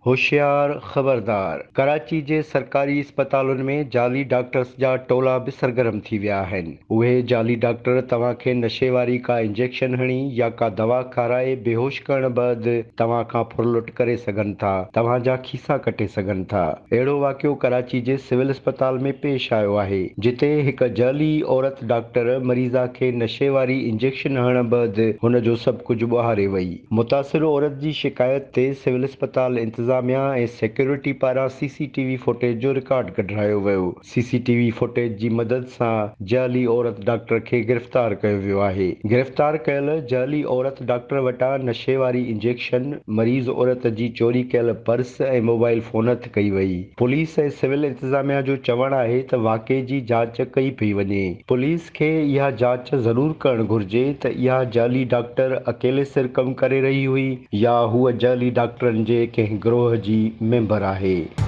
هوشيار خبردار! ڪراچي جي سرڪاري اسپتالن ۾ جعلي ڊاڪٽرز جا ٽولا به سرگرم ٿي ويا آهن. اهي جعلي ڊاڪٽر توهان کي نشي واري ڪا انجيڪشن هڻي يا ڪا دوا کارائي بيهوش ڪرڻ بعد توهان کان ڦرلٽ ڪري سگهن ٿا، توهان جا کيسا ڪٽي سگهن ٿا. اهڙو واقعو ڪراچي جي سول اسپتال ۾ پيش آيو آهي، جتي هڪ جعلي عورت ڊاڪٽر مريضا کي نشي واري انجيڪشن هڻڻ بعد هن جو سڀ ڪجهه ٻهاري وئي. متاثر عورت جي شڪايت تي سول اسپتال انتظاميا ۽ سيڪيورٽي پاران سي سي ٽي وي فوٽيج جو رڪارڊ ڪڍرايو ويو. سي سي ٽي وي فوٽيج جي مدد سان جعلي عورت ڊاڪٽر کي گرفتار ڪيو ويو آهي. گرفتار ڪيل جعلي عورت ڊاڪٽر وٽان نشي واري انجيڪشن، مريض عورت جي چوري ڪيل پرس ۽ موبائل فون هٿ ڪئي وئي. پوليس ۽ سول انتظاميا جو چوڻ آهي ته واقعي جي جاچ ڪئي پئي وڃي. پوليس کي اها جاچ ضرور ڪرڻ گهرجي ته اها جعلي ڊاڪٽر اڪيلي سر ڪم ڪري رهي هئي يا هوء جعلي ڊاڪٽرن جي ڪنهن گروهه جي ميمبر آهي.